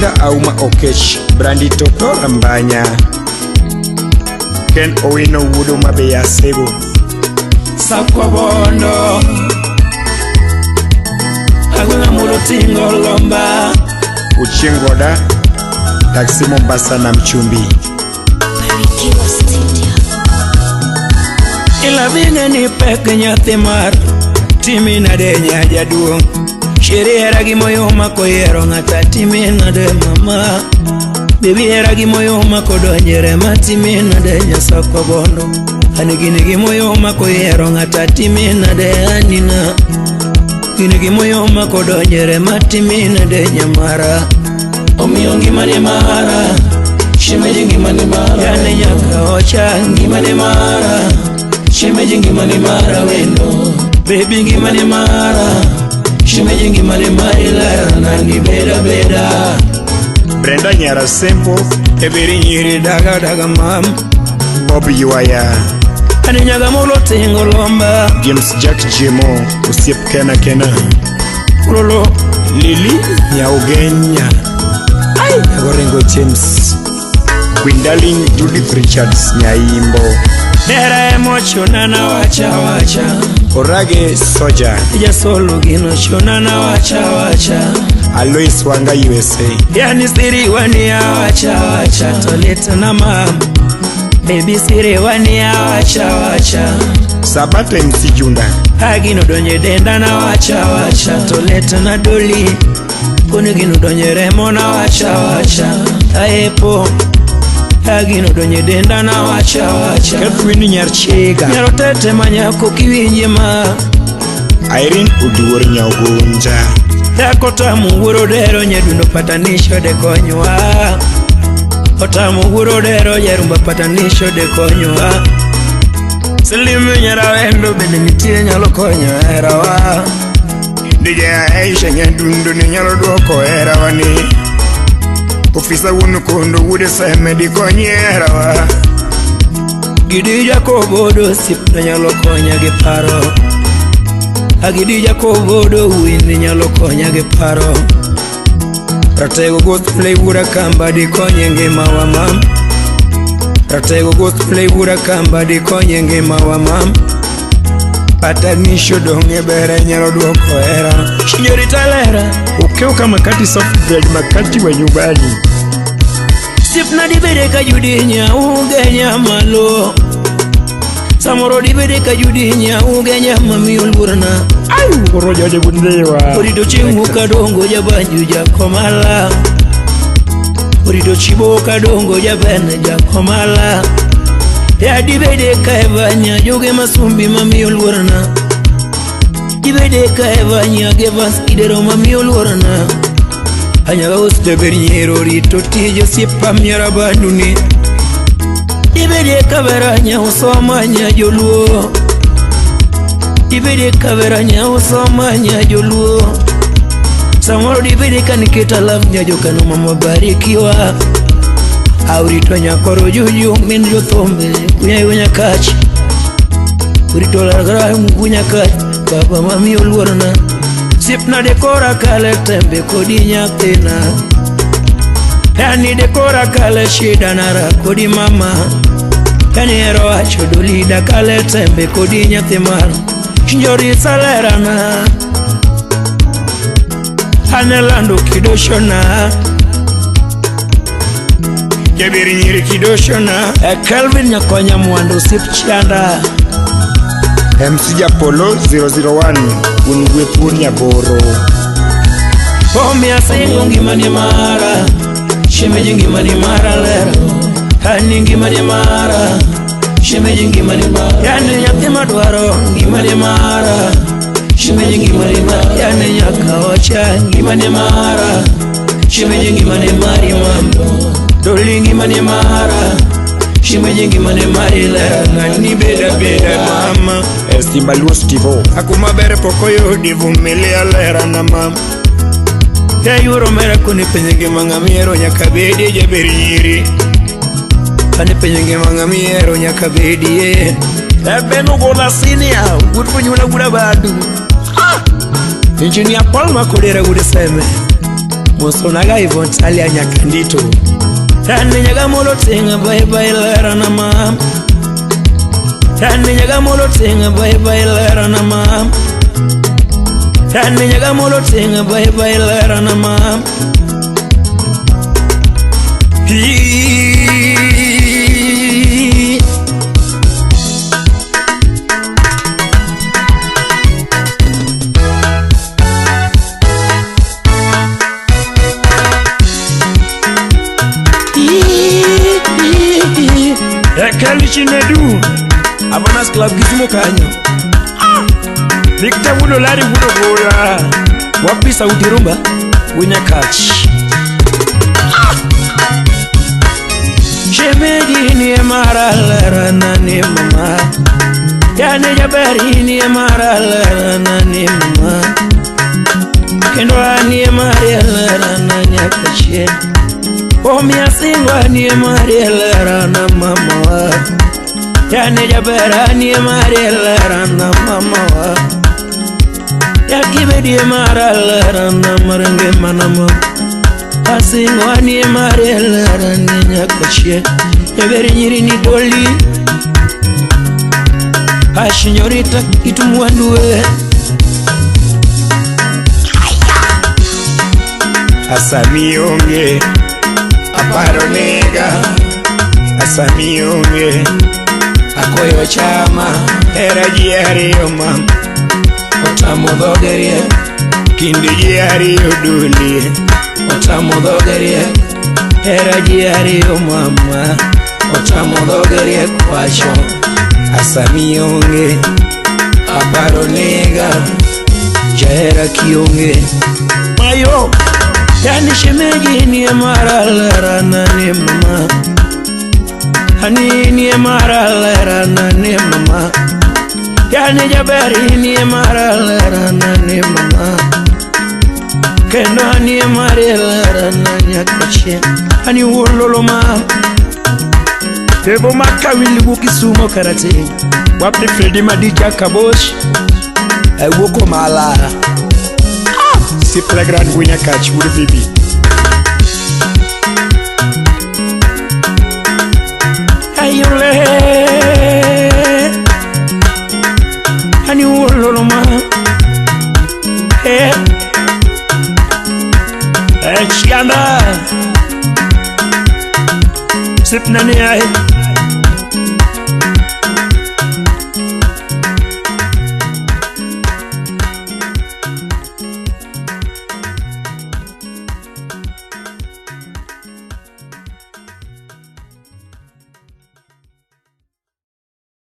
Linda Auma Okech, Brandi Toto Rambanya, Ken Owino Wuodo Mabeya Sego, Sakwa Bondo Agwenga mulo tingo lomba Ochieng Goda, Taxi Mombasa na Mchumbi. Barikiwa Studio. Ila binge ni pek nyathi mar timi nade nya jaduong' Sheri hera gi moyo mako yiero ng'ata timi nade mama Baby hera gi moyo mako donjere ma timi nade nyasakwa bondo Ani gini gi moyo mako yiero ng'ata timi nade anina Gini gi moyo mako donjere ma timi nade nyamara Omiyo ngima ni mara Shemeji ngima ni mara Yani nyaka ocha ngima ni mara Shemeji ngima ni mara wendo Baby ngima ni mara Shemeji ngima ni mara ilera nani beda beda Brenda Nyara Sempo, Eberi nyiri daga daga mam Bob Yuaya, Ani nyaga mulo tingo lomba James Jack Jemo, Osiep Kena Kena, Ulolo Lili Nyaugenya, Ai Nyagorengo James Gwendolyn Judith Richards Nyaimbo, Dera emochona na wacha wacha Orage Soja, Jasolo gino chona na wacha wacha Alois Wanga USA, Yani siri wania wacha wacha Toleta na mam Baby siri wania wacha wacha Sabato MC Junda, Agino donye denda na wacha wacha Toleta na doli Koni gino donye remo na wacha wacha Aepo Agino donye denda na wacha wacha Catherine Nyarchega, Nyaro tete manyako kiwinje ma Irene Oduor Nyaogonja, Dhako tamu wuoro dero nyadundo patanisho de konywa Otamu wuoro dero jarumba patanisho de konywa Silimu nyarawendo bende nitie nyalo konyo herawa DJ Aisha Nyadundo ni nyalo duoko herawa ni Ofisa wuon kondo wuode Seme dikonyi herawa Gidi Jakobodo osiepna nyalo konya gi paro Agidi Jakobodo wuini nyalo konya gi paro Ratego goth play wura kamba dikonye ngimawa mam Ratego goth play wura kamba dikonye ngimawa mam Patanisho dong'e bere nyalo duoko hera Signorita lera Ukeuka makati soft bread makati wa nyumbani Siepna dibede ka Judi nyauge nyamalo Samoro dibede ka Judi nyauge nyama miyo luorna Ai orojoje bundewa Orito chieng' kadongo jabanju jakomala Orito chibo kadongo jabene jakomala Ya dibede ka evanya joge masumbi mamiyo luorna Dibede ka evanya gevas kidero mamiyo luorna Anyaga osjaber nyiero rito tij osiepa miara banduni Dibede kavera nyausoma nya joluo Dibede kavera nyausoma nya joluo Samoro dibede kaniketa love nya jokano mama barikiwa Aurito nyakoro juju min jothombe kunya yunya kach Urito largra kunya kach baba mami oluorna Sipna dekora kale tembe kodi nyathina Yani dekora kale shida nara kodi mama Yani ero wacho dolida kale tembe kodi nyathi mar Njori salerana Anelando kidoshona Jabiri nyiri kidoshona Calvin nyakonya mwando sip chanda MC Japolo 001 un gweth Nyaboro Omiya singo ngima ni mara Shemeji ngima ni mara lero Hani ngima ni mara Shemeji ngima ni mara Yani nyathi madwaro ngima ni mara Shemeji ngima ni mara Yani nyaka ocha ngima ni mara Shemeji ngima ni mari mambo Doli ngima ni mara Shemeji ngima ni mari lero Ngani beda beda mama Simba Luo Stivo Akuma ber pok oyudi vumilia lera na mama Yayuro mera kuni penye ngima ng'amiero nyaka bedie jaber nyiri Ane penye ngima ng'amiero nyaka bedie Eben ugola senior good funyula gura badu Engineer Paul Makodera gude seme Mosonaga Ivontalia Nyakandito. Tani nyagamolo tenga bye bye lera na mam. Tani nyagamolo tenga bye bye lera na mam. Tani nyagamolo tenga bye bye lera na mam. Ekeli Chinedu Abanas Club Kisumu kanyo. Victor Wudo Lari Wudo Gora Wapi sauti rumba Winyakach. Shemeji ni mara lera na ni mama. Yani jabari ni mara lera na ni mama. Kendo ni mara lera na nyakache. Omia singwa ni mara lera na mama. Yani jabara ni mara lera na mama. Yakibedi mara lera na marenge manama. Asingwa ni mara lera ni nyakache. Yaberi nyiri ni doli. Ashinyorita itumwanduwe. Asami onge aparo nega. Asami onge Akoyo chama hera ji ariyo mam. Otamo dhoge Kinde ji ariyo doli. Otamo dhoge hera ji ariyo mama. Otamo dhoge kwacho. Asami onge aparo nega. Jahera kionge mayo. Yani shemeji ni mara lera na ni mama. Hani ni mara lera na ni mama. Yani jabari ni mara lera na ni mama. Kendo ni mara lera na nyakache. Hani wololo ma. Tebo makawili Kisumu karate. Wapi Fredi Madija Kabosh. Ewoko mala. Si playground Winyakach Wudo Bibi. Ayole. Hani wololo ma. Eh. Chianda. Sip nani ai.